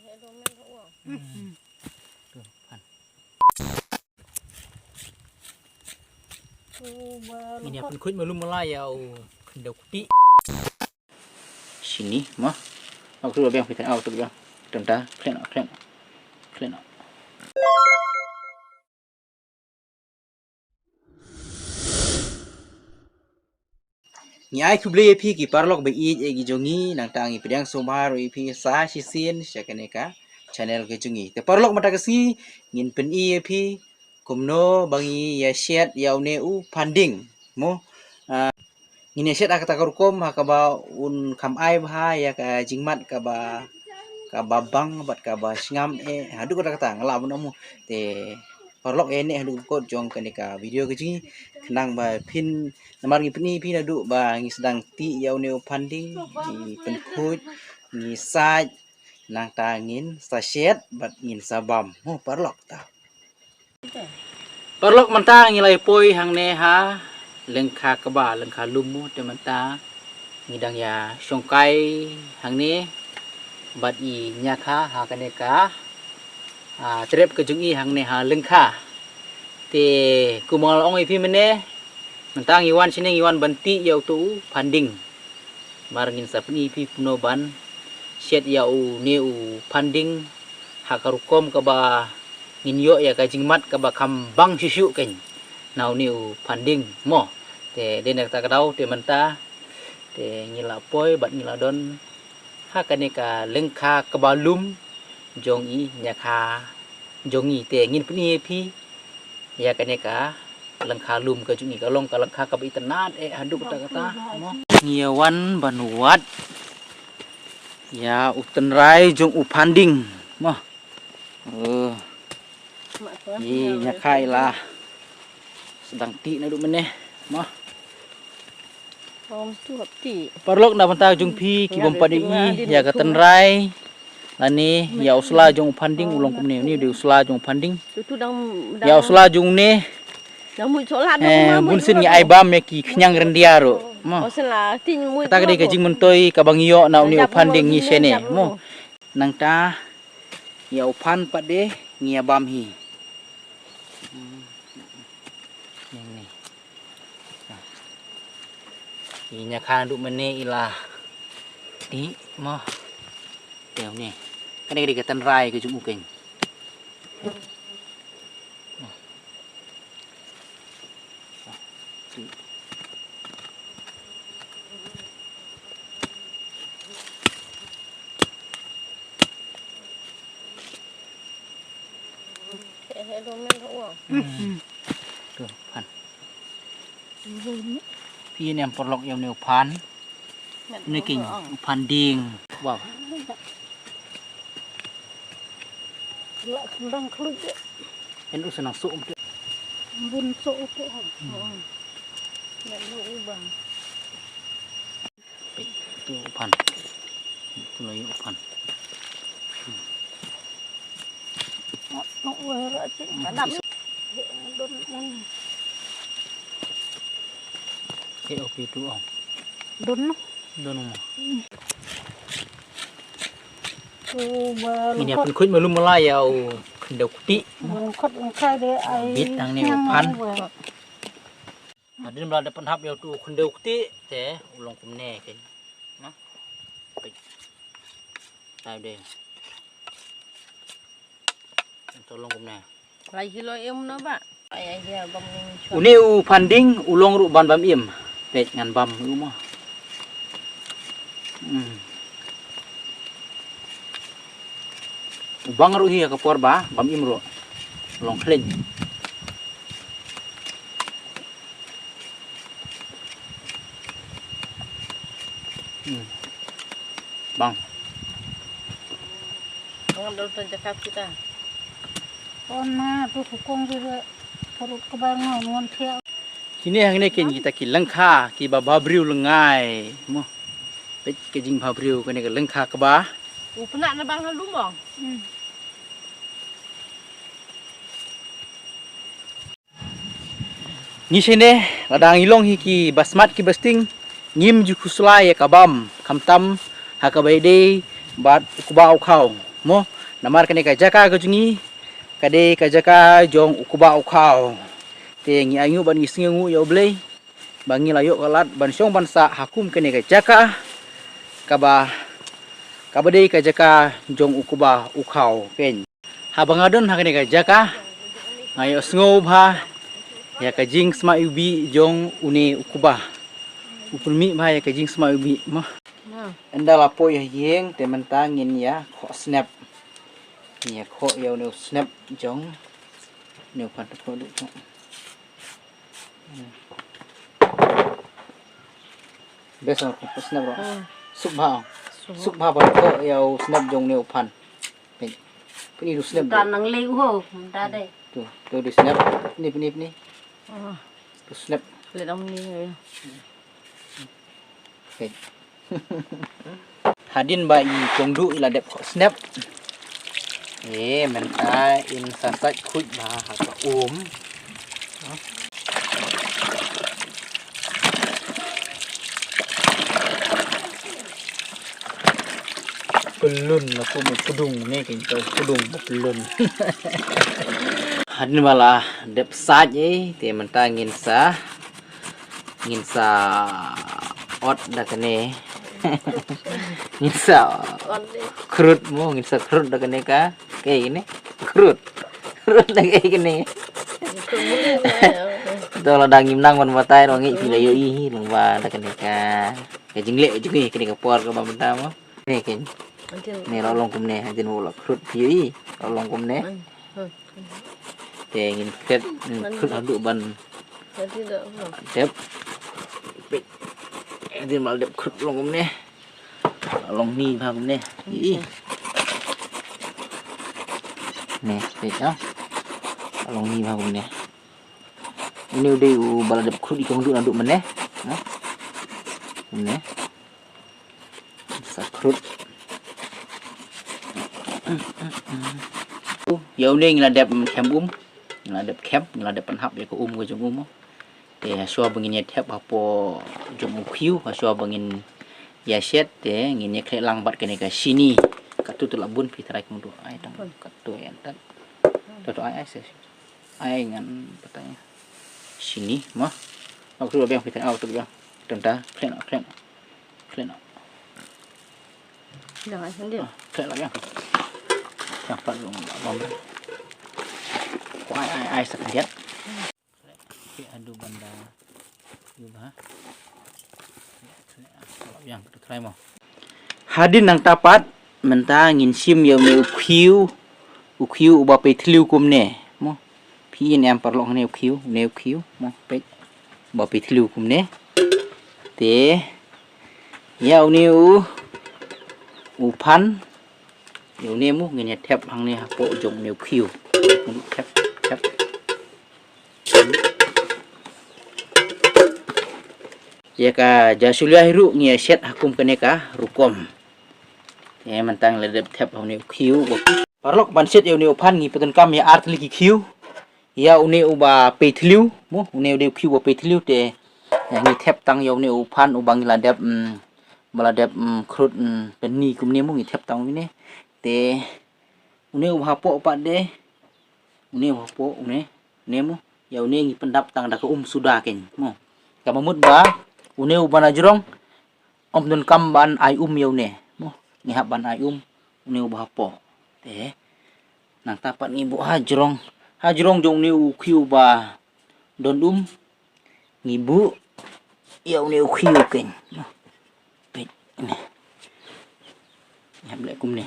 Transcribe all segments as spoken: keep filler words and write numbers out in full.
Hmm. Ngin ïa pynkhuid malum mala ïa u khyndew kti. Shini ma. Au tu biang phi, au tu biang. Tang ta khlem khlem khlem. Ngi ai khublei ïa phi ki paralok ba ïeit ïa ki jong ngi, nangta ngi pdiang sngewbha ruh ïa phi sa shisien sha kane ka channel ka jong ngi. Te paralok, mynta ka sngi ngin pyni ïa phi kumno ba ngi ïa shet ïa une u phanding. Mo, ah, ngin ïa shet ha kata ka rukom ha kaba un kham ai bha ïa ka jingmat kaba, kaba bang bad kaba sngam eh haduh katta katta, nga lah ban ong mo. Te paralok, ïa ne haduh ka kot jong kane ka video ka jong ngi, khnang ba phin, namar ngi pyni phin haduh ba ngi sdang tih ïa une u phanding, ngi pynkhuid, ngi sait, nangta ngin sa shet bad ngin sa bam. Mo paralok ta. Paralok, mynta ngi la ïa poi hangne ha lyngkha kba, lyngkha lum mo, te mynta ngi dang ïa shongkai hangne bad i ñiakha ha kane ka, ah, trep ka jong i hangne ha lyngkha. Te kumba nga la ong ïa phi mynne, mynta ngi wan shane, ngi wan ban tih ïa uto u phanding. Mar ngin sa pyni phi kumno ban shet ïa une u phanding ha ka rukom kaba ngin ïoh ïa ka jingmat kaba kham bang shuh shuh kein na une u phanding mo. Te dei na kata ka daw te mynta te ngi la poi bad ngi la don ha kane ka lyngkha kaba lum jong i ñiakha jong i. Te ngin pyni ïa phi ïa kane ka lyngkha lum ka jong i, ka long ka lyngkha kaba itynnad eh haduh katta katta mo. Ngi ïa wan ban wad ïa u tynrai jong u phanding mo. Oh. I ñiakha i la sdang tih naduh mynne mo. Paralok, na bynta jong phi ki bym pat ïohi ïa ka tynrai lane ïa u sla jong u phanding, u long kumne, une u dei u sla jong u phanding. Ïa u sla jong une, eh, bunsien ngi ai bam ïa ki khñiang ryndia ruh mo. Kata ka dei ka jingmyntoi kaba ngi ïoh na une u phanding ngi shane mo. Nangta ïa u phan pat de ngi ïa bam hi. Hmm. Ïa une. I ñiakha naduh mynne i la tih mo. Te une, kane ka dei ka tynrai ka jong u kein. Hmm. Tu, phan. Phi ne em paralok, ïa une u phan. Une kein u phanding. Wow. La kembang keluj. En u senang suk. Bun suk tu. Hmm. Nak lu ubang. Peit, tu u phan. Tu la ïoh u phan. Nok wei ra cik. Kadam. Don. He, opi tu ong. Don. Don mo. Ngin ïa pynkhuid malum mala ïa u khyndew kti. Bit hangne u phan. Hadien ba la dep pynhap ïa uto u khyndew kti te u long kumne kein. Na. Peit. Tau de. Uto long kumne. Lai kilo em no ba. Ai ai dia bam ni. Une u phanding u long ruh ban bam im. Peit ngan bam ruh mo. Hmm. U bang ruh hi ha ka por ba bam im ruh. Long khleiñ. Hmm. Bang. Bang dol tan jakap kita. Ona tu sukong juga perut kebang ngon thiak. Kine hangne kein kita ki lyngkha kiba bhabriew lyngngai mo. Peit ka jingbhabriew kane ka lyngkha kba. U pynah na bang ha lum mo. Hmm. Ngi shane lada ngi long hi kiba smat kiba sting ngim ju khuslai ïa ka bam khamtam ha kaba ïadei bad u kba u khaw mo. Namar kane ka jaka ka jong ngi ka dei ka jaka jong u kba u khaw. Te ngi ainguh bad ngi sngewnguh ïa U Blei ba ngi la ïoh ka lad ban shong ban sah ha kum kane ka jaka kaba, kaba dei ka jaka jong u kba u khaw keiñ. Haba nga don ha kane ka jaka nga ïohsngew bha ïa ka jingsma iwbih jong une u kba. U pynmih bha ïa ka jingsma iwbih mo. Ynda la poi ha ïing te mynta ngin ïa khoh snep. Ngin ïa khoh ïa une u snep jong une u phan. Te khoh duh khoh. Best, ah, khoh snep ro. Hmm. Suk bha. Suk. Suk bha ban khoh ïa u snep jong une u phan. Pyn-, pyni u snep. Ta nang lei u ho, ta dei. Tu, tu u snep. Pyni, pyni, pyni. Ah. Tu snep. Lei dang ni. Pyn. Hadien ba i kong duh i la dep khoh snep. E, mynta in sa sait khuid bha ha ka um. Pyllun la kum u pdung ne, keiñ ka u pdung ba pyllun. Hadien ba la dep sait, e, te mynta ngin sa Ngin sa ot da kane. Ngin sa khrud mo, ngin sa khrud da kane ka. Kaei kane? Khrud. Khrud da kaei kane? To lada ngim nang ban batai ruh ngi phi la ïohi hi lyngba da kane ka. Ka jingleh jong ngi kane ka por kaba mynta mo. Ne kane. Ne la long kumne, hadien ba la khrud phi ïohi. La long kumne. Te ngin klet, ngin khrud haduh ban dep. Peit. Hadien ba la dep khrud long kumne. Long ni bha kumne. Ih. Ne, peit ah. Long ni bha kumne. Une u dei uba la dep khrud i kong duh naduh mynne. Ha? Kumne. Sa khrud. Ïa une ngi la dep khem um. Ngi la dep khem, ngi la dep pynhap ïa ka um ka jong um. Te hashwa ba ngin ïa thep hapoh jong u khiew, hashwa ba ngin ïa shet, te ngin ïa khleh lang bad kane ka shini. Katto te la bun phi trai kong duh ai tang katto ïa tat. To to ai ai se. Ai ngan batai. Shini mo. Au tu biang phi trai au tu biang. Tang ta khleh na khleh na. Khleh na. Dah ai sendiri. Ah, khleh la biang. Yang pat long bam. Ko ai ai ai sa khyndiat. Khleh haduh ban da ïuh bha. Khleh, khleh, ah, la biang tu trai mo. Hadien nangta pat mynta ngin shim ïa une u khiew, u khiew uba pei thliew kumne mo. Phi ïohi em paralok, une u khiew, une u khiew mo, peit. Uba pei thliew kumne. Te ïa une u, u phan, ïa une mo ngin ïa thep hangne hapoh jong une u khiew. Thep, thep. Ïa ka jasulia hi ruh ngi ïa shet ha kum kane ka rukom. Te mynta ngi la dep thep ha une u khiew. Paralok, ban shet ïa une u phan ngi pyndonkam ïa ar tylli ki khiew. Ïa une uba pei thliew mo, une u dei u khiew uba pei thliew te, eh, ngi thep tang ïa une u phan uba ngi la dep, mm, ba la dep, mm, khrud, mm, kani kumne mo, ngi thep tang une. Te une uba hapoh pat de, une uba hapoh une, une mo, ïa une ngi pyndap tang da ka um suda keiñ mo. Kaba mut ba une uba na jrong ym donkam ban ai um ïa une mo, ngi hap ban ai um une uba hapoh. Te nangta pat ngi buh ha jrong, ha jrong jong une u khiew ba don um, ngi buh ïa une u khiew keiñ. Peit ne. Ngi hap leh kumne.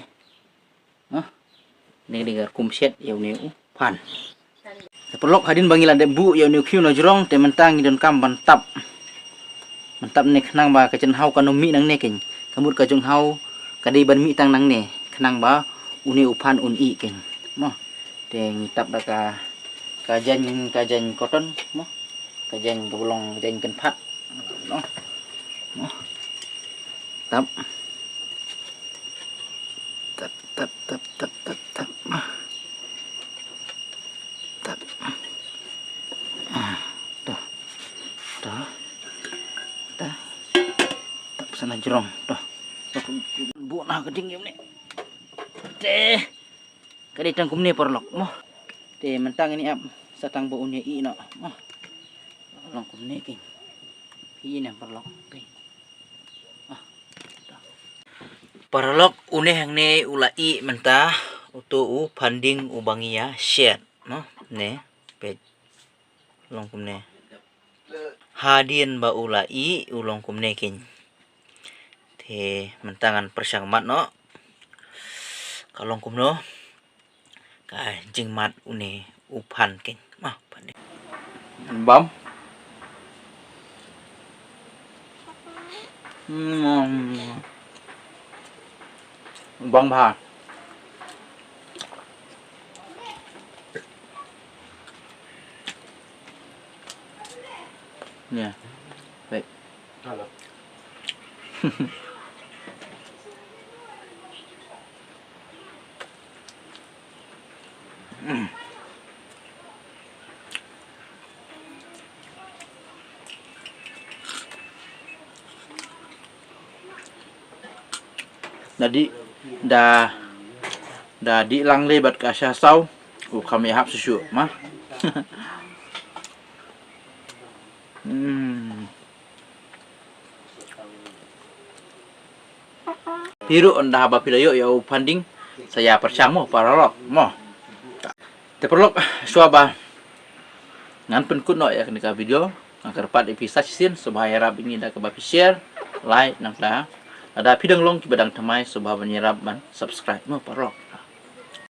Ha? Ni dei ka rukom shet ïa une u phan. Te paralok, hadien ba ngi la dep buh ïa une u khiew na jrong te mynta ngi donkam ban tap. Ban tap ne khnang ba ka jinghaw kan ym mih nangne keiñ. Ka mut ka jinghaw ka dei ban mih tang nangne khnang ba une u phan un ih keiñ. Mo. Te ngi tap da ka, ka jaiñ, ka jaiñ cotton mo. Ka jaiñ kaba long jaiñ kynphat. Mo. Mo. Tap. Tap, tap, tap, tap, tap, tap. Tap. Ah, to. To. To. Tap sa na jrong. To. To, buh na ka ding ïa une. Te. Ka dei tang kumne paralok mo. Te mynta ngin ïa ap sa tang ba un ïa ih noh mo. Long kumne kein. Phi ïa ne paralok. Phi. Ah. Paralok, une hangne u la ih mynta, uto u phandieng uba ngi ïa shet mo. Ne, peit. Long kumne. Hadien ba u la ih u long kumne kein. Te mynta ngan pyrshang mad noh. Ka long kumno ka jingmad une u phan kein. Ah, phan dei. Bam. Hmm. Bang bha. Nia. Baik. Halo. Da dih, da, da dih lang lei bad ka sha saw, u kham ïahap shuh shuh ma. Hmm. Phi ruh ynda haba phi la ïoh ïa u phandieng, sa ïa pyrshang mo paralok mo. Te paralok, shuwa ba ngan pynkut noh ïa kane ka video, nga kyrpad ïa phi sa shisien sngewbha ïarap ïa ngi da kaba phi share, like, nangta lada phi dang long kiba dang thymmai sngewbha ban ïarap ban subscribe mo paralok.